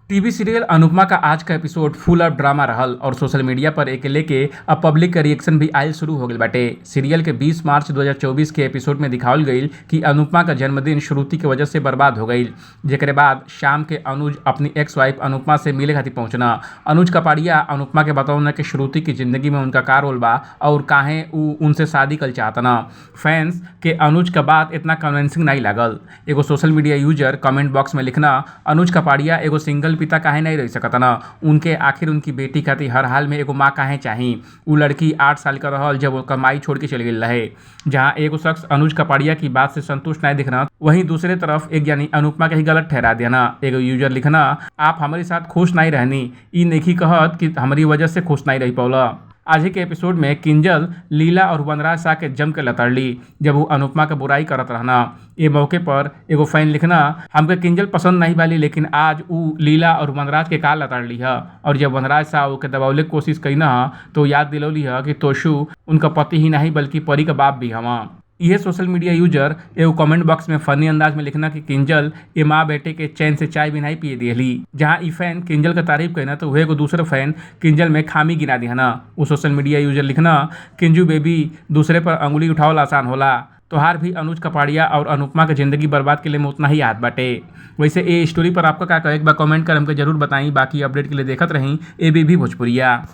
TV serial Anupama का आज का एपिसोड फुल ऑफ ड्रामा रहल और सोशल मीडिया पर एके लेके अब पब्लिक का रिएक्शन भी आयल शुरू हो गई बाटे। सीरियल के 20 मार्च 2024 के एपिसोड में दिखावल गई कि अनुपमा का जन्मदिन श्रुति के वजह से बर्बाद हो गई, जेकरे बाद शाम के अनुज अपनी एक्स वाइफ अनुपमा से मिले खातिर पहुंचना। अनुज कपाड़िया अनुपमा के बतौना कि श्रुति की जिंदगी में उनका का रोल बा और काहे उ उनसे शादी कल चाहतना। फैंस के अनुज का बात इतना कन्विंसिंग नहीं लागल। एगो social media user comment box में लिखना, अनुज कपाड़िया एगो सिंगल पिता काहे नहीं रह सकत न, उनके आखिर उनकी बेटी खातिर हर हाल में एगो माँ काहे चाही। उ लड़की 8 साल का रहल जब ओकर माई छोड़ के चल गई रहे। जहाँ एगो शख्स अनुज कपाड़िया की बात से संतुष्ट नहीं दिखना, वहीं दूसरे तरफ एक यानी अनुपमा के ही गलत ठहरा देना। एगो यूजर लिखना, आप हमारे साथ खुश नहीं रहनी, ई नहीं कहत कि हमारी वजह से खुश नहीं रह पौला। आज ही के एपिसोड में किंजल लीला और वनराज शाह के जम के लतड़ली जब वो अनुपमा के बुराई करत रहना। ये मौके पर एगो फैन लिखना, हमके किंजल पसंद नहीं बाली, लेकिन आज ऊ लीला और वनराज के का लतड़ली है। और जब वनराज शाह ओके दबावले के कोशिश करी ना तो याद दिलौली है कि तोशु उनका पति ही नहीं बल्कि परी का बाप भी हवा। यह सोशल मीडिया यूजर एगो कमेंट बॉक्स में फनी अंदाज में लिखना कि किंजल ये माँ बेटे के चैन से चाय भी नहीं पिए दिहली। जहाँ ई फैन किंजल का तारीफ कहना तो वह एगो दूसरे फैन किंजल में खामी गिना दिहना। वो सोशल मीडिया यूजर लिखना, किंजू बेबी दूसरे पर अंगुली उठावल आसान होला, तोहार भी अनुज कपाड़िया और अनुपमा के जिंदगी बर्बाद के लिए में उतना ही याद बाटे। वैसे ये स्टोरी पर आपका का एक बार कमेंट कर हमके जरूर बताई। बाकी अपडेट के लिए देखत रही ABB भोजपुरिया।